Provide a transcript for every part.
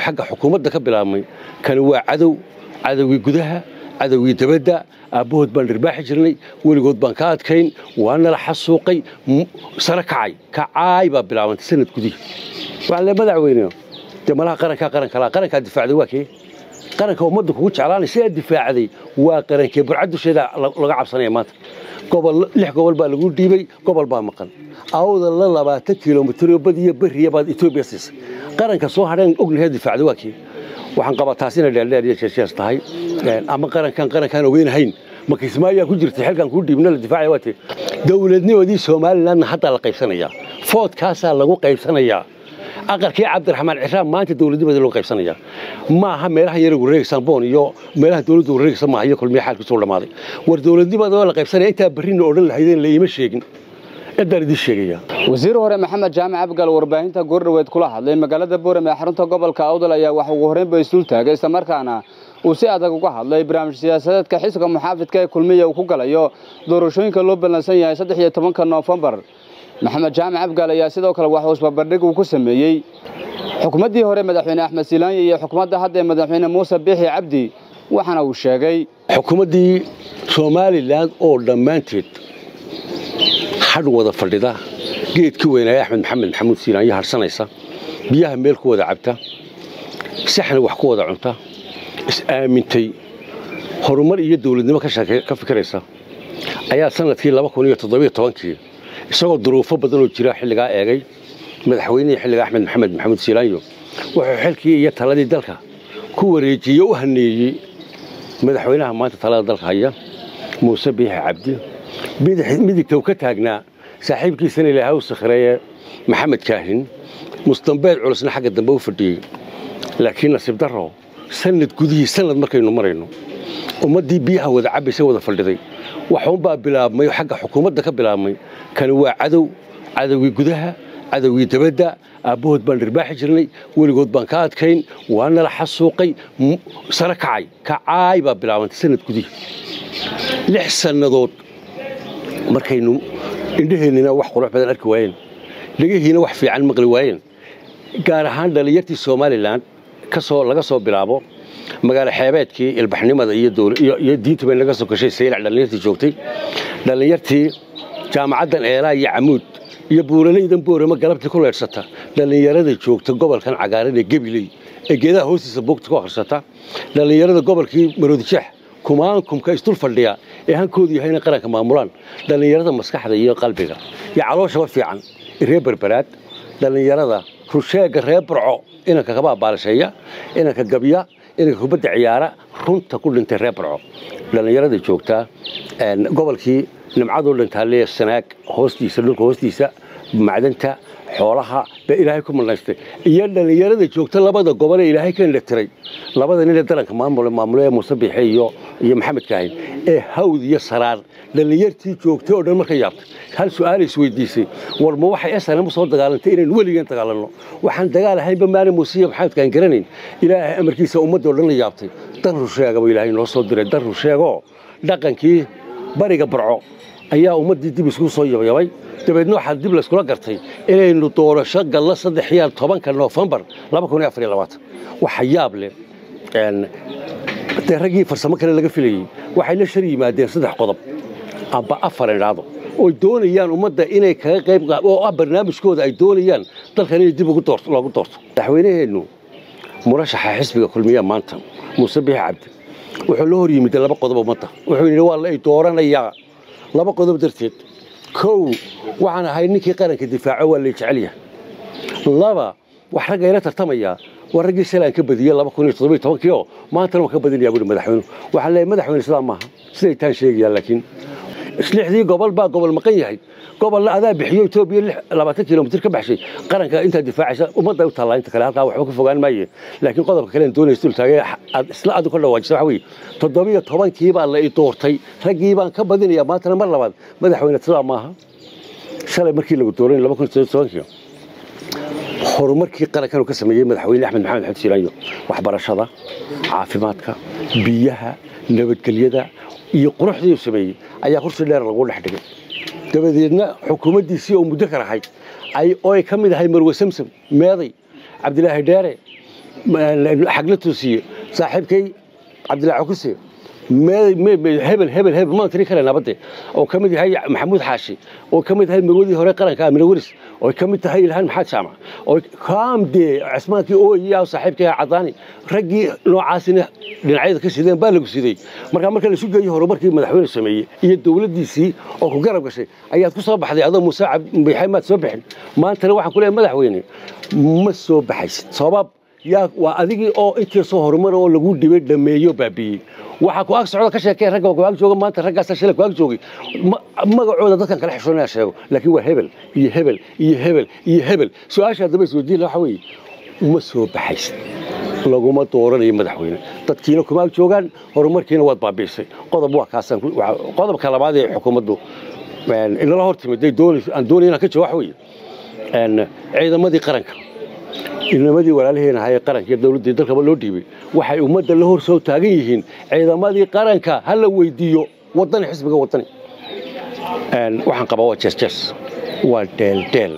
Xagga xukuumadda ka bilaabmay. Kani waa cadow, cadowgii gudaha, cadowgii dabadda. Aabbahood baan dhirbaaxi jirnay, weligood baan ka adkayn, waa nala xasuuqay. Sare kacay kacaay baa bilaabantay sanad gudihi. Waxaa le madaxweyne, dee malaha qarankaa, qaranka laa qarankaa difaacday waa kee? Qaranka ummadda kugu jeclaanay sidaa difaacday waa qarankee? Burcad dusheeda laga cabsanaya maanta. Gobol, lix gobol baa lagu dhiibay, gobol baa maqan. Awda la 20 kilomitir oo badiyo beriya baad Etoobiya siisay. Qaranka soo hadheen ognahay difaacday waa kee? Waxaan qabaa taas inay dheerdheer iyo jeesjees tahay. Ama qarankan ogeynahayn ma Kismaayaa ku jirtay xilkan kuu dhiibna la difaacaya waa tee? Dowladnimadii Somalilandna haddaa la qaybsanayaa, foodkaasaa lagu qaybsanayaa. Aqalkii Cabdiraxmaan Ciraam maanta dowladnimadii lagu qaybsanayaa. Maaha meelaha yar wareegsan boon iyo meelaha dowladda wareegsan maaha iyo Kulmiye xaalkiisu dhamaaday. War dowladnimada waa la qaybsanaya. Intaa berrina odhan lahaydeen la iima sheegin, ciddaan idiin sheegaya. Wasiir hore Maxamed Jaamac Abgal warbaahinta goordhaweed kula hadlay magaalada Boorame ee xarunta gobolka Awdal ayaa waxa ugu horreynba isdul taagay, islamarkaana uu si adag uga hadlay barnaamij siyaasadeedka xisbiga muxaafidka ee Kulmiya uu ku galayo doorashooyinka loo ballansan yahay 13-ka Noofembar. Maxamed Jaamac Abgal ayaa sidoo kale waxa uu isbarbardhig uu ku sameeyey xukuumaddii hore madaxweyne Axmed Silaanya iyo xukuumadda hadda ee madaxweyne Muuse Biixi Cabdi, waxaana uu sheegay: Xukuumaddii Somalilan oo dhammaanteed hadh wada fadhida, geedkii weynaaye Axmed Maxamed Maxamuud Silaanyo harsanaysa, biyaha meel ku wada cabta, saxna wax ku wada cunta, is-aamintay, horumar iyo dowladnimo ka fikiraysa, ayaa sanadkii 2017-kii, isagoo duruufo badan oo jira xilligaa eegay, madaxweynihii xilliga Axmed Maxamed Maxamuud Silaanyo wuxuu xilkii iyo taladii dalka ku wareejiyey, u haneeyey madaxweynaha maanta talada dalka haya, Muuse Biixi Cabdi. Midigta uu ka taagnaa saaxiibkiisana Ilaahay u sakhireeye Maxamed Kaahin, mustambeed culusna xagga dambe u fadhiyey. Laakiin nasiib darro, sanad gudihii, sanad markaynu marayno, ummaddii biyaha wada cabbaysa wada fadhiday, waxuunbaa bilaabmay oo xagga xukuumadda ka bilaabmay. Kani waa cadow, cadowgii gudaha, cadowgii dabadda. Aabbahood baan dhirbaaxi jirnay, weligood baan ka adkayn, waa nala xasuuqay. Sare kacay kacaay baa bilaabantay sanad gudihii. 6 sannadood markaynu indheheennina wax qurux badan arki waayeen, dhegihiina wax fiican maqli waayeen, gaar ahaan dhallinyartii Somalilan, kasoo laga soo bilaabo magaalo xeebeedkii ilbaxnimada iyo diintu bay naga soo gashay Saylac, dhallinyartii joogtay, dhallinyartii jaamacaddan Eelaa iyo Camuud iyo buuralaydan Boorama galabtii ku leedhsata, dhallinyarada joogta gobolkan cagaaran ee Gebiley ee geedaha hoostiisa buugta ku akhrisata, dhallinyarada gobolkii Maroodijeex kumaankumka isdul fadhiya ee hankoodu yahay inay qaranka maamulaan, dhallinyarada maskaxda iyo qalbiga iyo calooshaba fiican reer Berberaad, dhallinyarada rusheega reer Burco, inanka kabaa baalasheeya, inanka gabya, inanka kubadda ciyaara, runta ku dhintay reer Burco, dhallinyarada joogtaa gobolkii nimcaduu dhintaa leeya Sanaag hoostiisa, dhulka hoostiisa macdanta xoolaha baa Ilaahay ku manaystay, iyo dhallinyarada joogta labada gobol ee Ilaahay ka indhatiray, labada nin ee daranka maamule ee Muuse Biixe iyo Maxamed Kaahin ee Hawd iyo Saraar, dhallinyartii joogtay oo dhan markay yaabtay, hal su'aal isweydiisay: war ma waxay SNM soo dagaalantay inaynu weligeen dagaalanno? Waxaan dagaal ahaynba maalin Muuse iyo Maxamed Kaahin garanayn. Ilaahay amarkiisa ummadda oo dhan la yaabtay. Dan rusheegaba Ilaahay noo soo diray, dan rusheegoo dhaqankii bariga Barco ayaa ummaddii dib isku soo yabyabay. Dabeedna waxaa dib layskula gartay inaynu doorasho gallo 13-ka Noofembar 2024. Waxa yaab leh, dee raggii farsamo kale laga filayey waxay la shar yimaadeen saddex qodob amba afar idhaahdo oy doonayaan ummadda inay kaga qayb oo ah barnaamijkooda ay doonayaan dalkan inay dib ugu doorto, loogu doorto. Madaxweynaheennu, murashaxa xisbiga Kulmiya maanta, Muuse Biixi Cabdi, wuxuu la hor yimid laba qodob ummadda. Wuxuu yidhi: waa la ay dooranayaa laba qodob darteed. Kow, waxaan ahay ninkii qaranka difaaco, waa lay jecel yahay. Laba, wax ragga ila tartamayaa waa raggii shalaan ka badiyey 2017-kii oo maantana waan ka badinayaa, buuri madaxweynuhu. Waxaan leeyahay madaxweyne, sidaa maaha siday taan sheegayaan, laakiin lixdii gobol baa gobol maqan yahay, gobolna adaa bixiyo Etoobiya 20 kilomitir ka baxshay. Qaranka intaa difaacaysa ummadda u taallaa, inta kale halkaa waxba ka fogaan maaye. Laakiin qodobka kale aan doonaysa dul taagay aad isla adigu ka dhawaajisa waxa weeye: 17-kii baa la i doortay, raggii baan ka badinayaa maantana mar labaad. Madaxweyne, sidaa maaha. Shalay markii lagu dooranay 2017-kii, horumarkii qarankan uu ka sameeyey madaxweyne Axmed Maxamed Xamed Siilaanyo, waxbarashada, caafimaadka, biyaha, nabadgelyada iyo quruxdii uu sameeyey ayaa kursi dheer lagu dhex dhigay. Dabadeedna xukuumaddiisii oo muddo ka rahay oo ay ka mid ahay Marwe Samsam, meeday Cabdilaahi Dheere, Xagla Toosiye, saaxiibkay Cabdillaahi Cukuse, hebel hebel hebel maan tiri kale nabadde, oo ka mid yahay Maxamuud Xaashi, oo ka mid yahay marwadii hore qaranka Amine Weris, oo ka mid tahay Ilhaan Maxaad Jaamac, oo kaamde Cismaankii oo iyo saaxiibkay Cadaani, raggii noocaasina dhinacyada ka sideen baa lagu siday. Marka la isu geeyo horumarkii madaxweyne sameeyey iyo dowladdiisii oo ku garab gashay ayaad ku soo baxday. Adoo Muuse Biixi maad soo bixin. Maantana waxaan ku leeyahay, madaxweyne, ma soo baxaysid. Sabab yaa waa adigii oo intii soo horumar oo lagu dhibay dhameeyo baabiiyey. Waxaa ku ag socda ka sheekeen ragga ku ag jooga maanta, raggaas shalay ku ag joogay, magacooda dadkan kala xishoonaya sheego, laakiin waa hebel iyo hebel iyo hebel iyo hebel. Su-aasha haddaba isweydiin waxa weeye, ma soo baxaysid, laguma dooranayo madaxweyne, dadkiina kuma ag joogaan, horumarkiina waad baabi'isay. Qodob waa kaasaan. Qodobka labaad ee xukuumaddu inala hor timid aan doonaya inaan ka jawaab waxa weeye ciidamadii qaranka, inamadii walaalaheena ahaa ee qaranka iyo dowladdii dalkaba loo dhiibay, waxay ummadda la hor soo taagan yihiin ciidamadii qaranka ha la weydiiyo Waddani, xisbiga Waddani. Waxaan qabaa waa jees jees, waa dheeldheel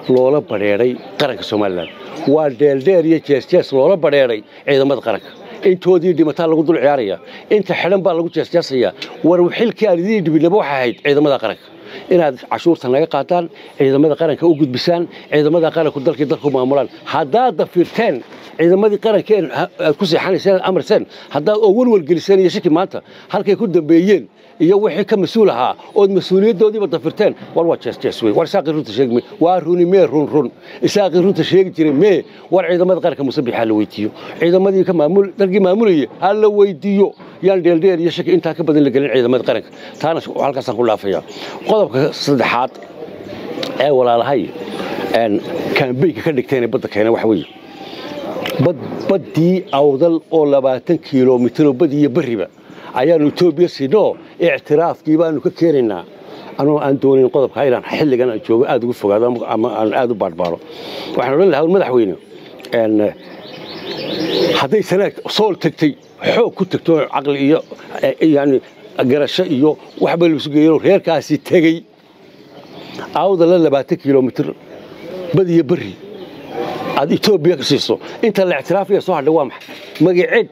loola badheedhay qaranka Somaliland, waa dheeldheel iyo jees jees loola badheedhay ciidamada qaranka. Intoodii dhimataa lagu dul ciyaaraya, inta xidhan baa lagu jeesjeesaya. War xilkii aan idiin dhibinaba waxay ahayd ciidamada qaranka inaad cashuurta naga qaataan, ciidamada qaranka u gudbisaan, ciidamada qaranku dalkii dalku maamulaan. Haddaad dafirteen ciidamadii qaranka aad ku seexanayseen, amarseen, haddaad oo walwal geliseen iyo shaki maanta halkay ku dambeeyeen iyo wixii ka mas-uul ahaa ood mas-uuliyaddoodiiba dafirteen, war waa jees jees wey. War Isaaqii runta sheegi, waa runi mee? Run run Isaaqii runta sheegi jiray mee? War ciidamada qaranka Muuse Biixi ha la weydiiyo, ciidamadii ka maamul dalkii maamulayay ha la weydiiyo. Yaan dheeldheer iyo shaki intaa ka badan la gelin ciidamada qaranka. Taana halkaasaan ku dhaafaya. Qodobka saddexaad ee walaalahay campaign-ka ka dhigteen ee badda keenay waxa weeye baddii Awdal oo 20 kiiloomitir oo badi iyo berriba ayaanu Etoobiya siinoo ictiraafkii baanu ka keenaynaa. Anoo aan doonayn qodobka inaan xilligan aan joogo aada ugu fogaado ama aan aada u baadhbaaro, waxaan odhan lahaa, madaxweyne, hadday Sanaag Sool tagtay, xoog ku tagto, caqli iyo yani garasho iyo waxba lasu geeyo, reerkaasi tegey, Awdala 20 kiiloomitir bad iyo berri aad Etoobiya ka siiso, inta la ictiraafaya soo hadhay waa maxay magaceed?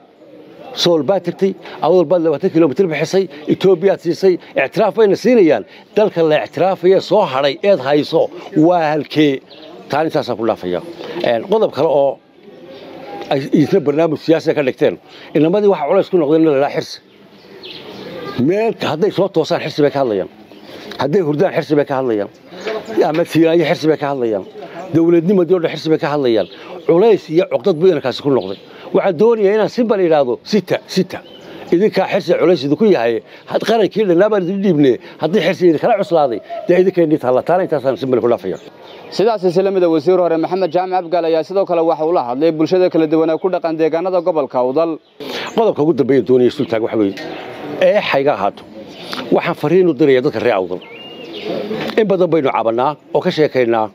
Sool baad tagtay, Awdal baad 20 kilomitir bixisay, Etoobiyaad siisay, ictiraaf bayna siinayaan. Dalka la ictiraafaya soo hadhay eed hayso waa halkee? Taan intaasaan ku dhaafaya. Qodob kale oo ay isna barnaamij siyaasiga ka dhigteen inamadii, waxaa culays ku noqdeen in la idhaha Xirsi. Meel hadday soo toosaan Xirsi bay ka hadlayaan, hadday hurdaan Xirsi bay ka hadlayaan, ama Siiraayo Xirsi bay ka hadlayaan, dowladnimadii o dhan Xirsi bay ka hadlayaan. Culays iyo cuqdad buu inankaasi ku noqday. Waxaan doonayaa inaan simbal idhaahdo, sita sita, idinkaa Xirsi culays idinku yahay. Qarankii dhannaa baan idin dhiibne, haddii Xirsi idinkala cuslaaday dee idinkaynii taalla. Taana intaasaan simbal ku dhaafaya. Sidaas isla mida, wasiir hore Maxamed Jaamac Abgaal ayaa sidoo kale waxa uu la hadlay bulshada kala duwan ee ku dhaqan deegaanada gobolka Awdal. Qodobka ugu dambeeya doonaya sultaag waxa weeye ee xayga ahaato, waxaan fariin u diraya dadka reer Awdal. In badan baynu cabannaa oo ka sheekaynaa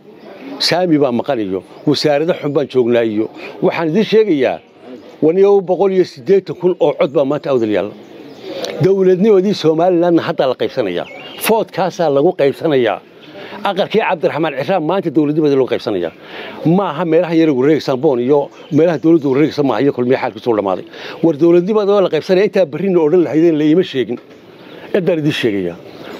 saami baa maqan iyo wasaarado xun baan joognaa iyo waxaan idiin sheegayaa, waniyow, 180,000 oo cod baa maanta Awdal yaalla. Dowladnimadii Somalilandna haddaa la qaybsanayaa, foodkaasaa lagu qaybsanayaa. Aqalkii Cabdiraxmaan Ciraan maanta dowladnimadii lagu qaybsanayaa. Maaha meelaha yar wareegsan boon iyo meelaha dowladdu wareegsan maaha iyo Kulmiye xaalkiisu dhamaaday. War dowladnimada waa la qaybsanaya. Intaa berrina odhan lahaydeen la iima sheegin, intaan idiin sheegaya.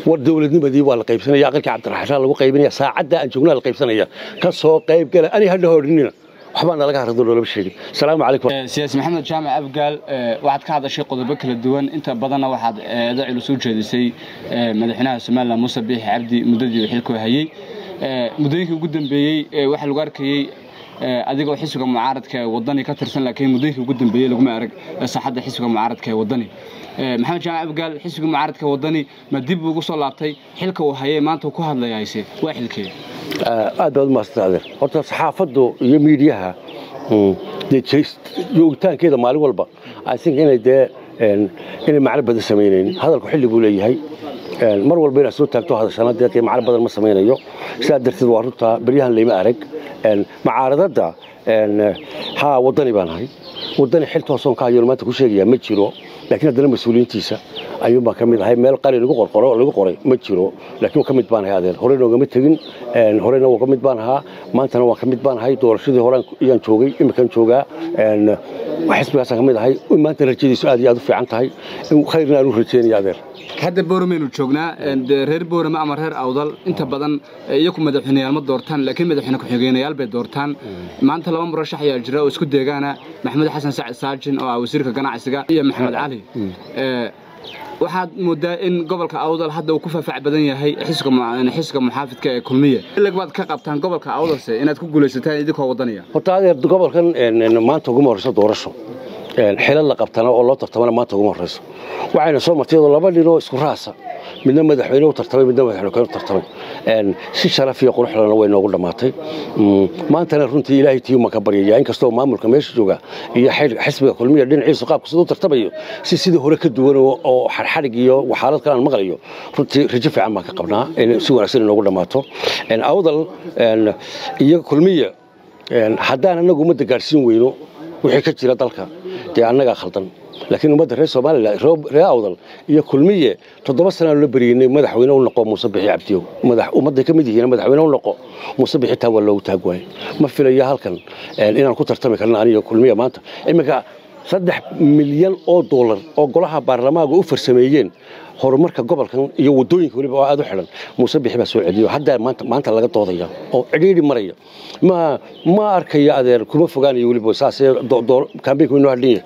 War dowladnimadii waa la qaybsanaya, aqalkii Cabdiraxmaan Ciraan lagu qaybinaya, saacadda aan joognaa la qaybsanaya. Ka soo qayb gala. Ani hadha hodhinina waxbaa nalaga harado, loolama sheegin. Asalaamu calaykum. Siyaasi Maxamed Jaamac Abgaal, waxaad ka hadashay qodobo kala duwan, inta badanna waxaad eedo culus u jeedisay madaxweynaha Somaliland Muuse Biixi Cabdi muddadii uu xilku hayey. Muddooyinkii ugu dambeeyey waxaa lagu arkayey adigoo xisbiga mucaaradka ee Waddani ka tirsan, laakiin muddooyinkii ugu dambeeyey laguma arag saaxadda xisbiga mucaaradka ee Waddani. Maxamed Jaamac Abgaal xisbiga mucaaradka ee Waddani ma dib ugu soo laabtay? Xilka uu hayay maanta uu ku hadlayayse waa xilkee? Aad baad umahadsantahay, adeer. Horta saxaafaddu iyo miidiyaha dee joogitaankeeda maalin walba, I think inay dee inay macno badan samaynayn. Hadalku xilli buu leeyahay. Mar walba inaad soo taagto hadashana dee macno badan ma samaynayo. Sidaa darteed waa runta, beryahan layma arag macaaradadda. Haa, Waddani baan ahay. Waddani xil toosoon ka hayo maanta ku sheegayaa ma jiro, laakiin haddana mas-uuliyiintiisa ayuun baan ka mid ahay. Meel qalin lagu qorqoro lagu qoray ma jiro, laakiin ka mid baan ahay, adeer. Horena ugama tegin, horena waa ka mid baan ahaa, maantana waa ka mid baan ahay. Doorashadii hore ayaan joogay, iminkan joogaa, xisbigaasaan ka mid ahay. Maanta rajadiisu aad iyo aad u fiican tahay, khayrna aan u rajeynaya, adeer. Hadda Boorameynu joognaa. Reer Boorame ama reer Awdal inta badan iyaku madaxweyneyaal ma doortaan, laakiin madaxweyne ku-xigeenayaal bay doortaan. Maanta laba murashax ayaa jira oo isku deegaana, Maxamed Xasan Sacid Saajin oo ah wasiirka ganacsiga iyo Maxamed Cali. Waxaad moodaa in gobolka Awdal hadda uu ku faafac badan yahay xisbiga muxaafidka ee Kulmiye. Ilag baad ka qabtaan gobolka Awdalse inaad ku guulaysataan idinkoo Waddaniya? Horta adeer, gobolkan maanta uguma horreyso doorasho, xilal la qabtana oo loo tartamana maanta uguma horreyso. Waxayna soo martay iyadoo laba nin oo isku raasa, midna madaxweyne u tartamay, midna madaxweyne kale u tartamay, si sharaf iyo qurux lana way noogu dhammaatay. Maantana runtii Ilaahay tiyuma ka baryaya, inkastoo maamulka meesha jooga iyo xisbiga Kulmiya dhinaciisu qaabka siduu tartamayo si sidii hore ka duwan oo xarxarig iyo waxaalad kale aan maqlayo, runtii rajo fiican baan ka qabnaa in si wanaagsan inoogu dhammaato. Awdal iyo Kulmiya, haddaan annagu ummadda gaadhsiin weyno wixii ka jira dalka, dee annagaa khaldan. Laakiin ummadda reer Somaliland, reer Awdal iyo Kulmiye, 7 sanaan loo beryeynay madaxweyne u noqo Muuse Bixi Cabdiyow. Madax ummadday ka mid yihiin, madaxweyne u noqo Muuse Bixi, taa waa loogu taag waayey. Ma filayo halkan inaan ku tartami karno aniyo Kulmiye maanta. Iminka 3 milyan oo dollar oo golaha baarlamaanka u farsameeyeen horumarka gobolkan iyo waddooyinka weliba oo aad u xidhan, Muuse Bixi baa soo celiyo. Hadda maanta laga doodaya oo cidhiidhi maraya. Ma arkayo, adeer, kuma fogaanayo weliba saasee. Kaambeynku inoo hadhan yahay,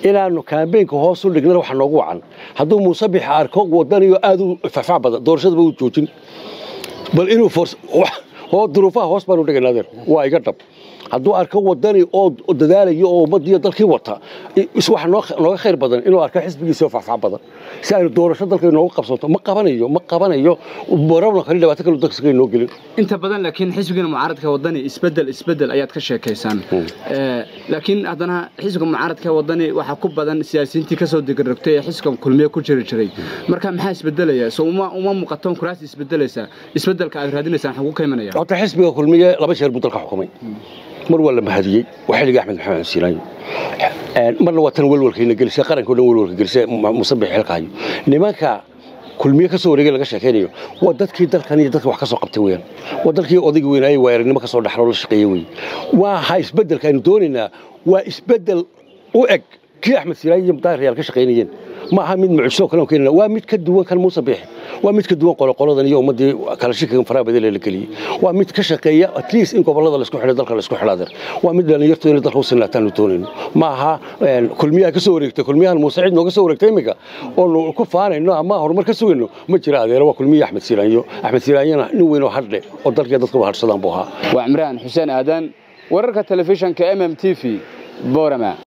inaanu kaambeynka hoos u dhignana waxa noogu wacan, hadduu Muuse Bixi arko Waddaniyo aad u faahfaah badan, doorashadaba uu joojin. Bal inuu hoo duruufaha hoos baanu dhigayna, adeer, waa iga dhab. Hadduu arko Waddani oo dadaalayo oo ummadiyo dalkii wata, waxa nooga khayr badan inuu arko xisbigiisa oo faahfaah badan, si aynu doorasho dalka inoogu qabsato. Ma qabanayo, ma qabanayo barabna kale, dhibaato kale dalka inoo gelin. Inta badan laakiin xisbigan mucaaradka Waddani isbedel isbedel ayaad ka sheekaysaan, laakiin haddana xisbiga mucaaradka Waddani waxaa ku badan siyaasiyiintii kasoo digrogtay ee xisbiga Kulmiye ku jiri jiray. Marka maxaa isbedelaya? Soo uma muuqato kuraas isbedelaysa? Isbedelka aad raadinaysaan waxaa ku ka imanaya? Horta xisbiga Kulmiye laba jeer buu dalka xukumay. Mar waa la mahadiyey, waa xilligii Axmed Maxamed Siilaanyo. Marna waa tan welwalkayna gelisay, qaranka o dhan welwalka gelisay, Muuse Bixi xilka hayo. Nimanka Kulmiye ka soo wareegay laga sheekaynayo waa dadkii dalkan iyo dadka wax ka soo qabtay weeyaan, waa dalkii odayga weynaayey, waa aragnimo ka soo dhaxloo la shaqeeyey wey. Waa ha isbeddelka aynu doonaynaa waa isbeddel u eg kii Axmed Siilaanyo iyo Daahir ka shaqaynayeen. Ma aha mid mucjiso kale oo keenana, waa mid ka duwan kan Muuse Bixi, waa mid ka duwan qoloqoladan iyo ummadii kala shakigan faraha badan ee la geliyey, waa mid ka shaqeeya at least in gobollada la isku xidho, dalka la isku xidho. Waa mid dhalinyartu inay dalka u sinaataan doonayno. Ma aha Kulmiyaha ka soo wareegtay, Kulmiyahan Muuse cid nooga soo wareegtay iminka oonu ku faanayno ama horumar ka sugayno ma jira, adeero. Waa Kulmiye Axmed Siilaanyo. Axmed Siilaanyona nin weyn oo hadhle oo dalka dadkuba hadhsadaan buu ahaa. Waa Cimraan Xuseen Aadan, wararka telefishanka MM TV, Boorama.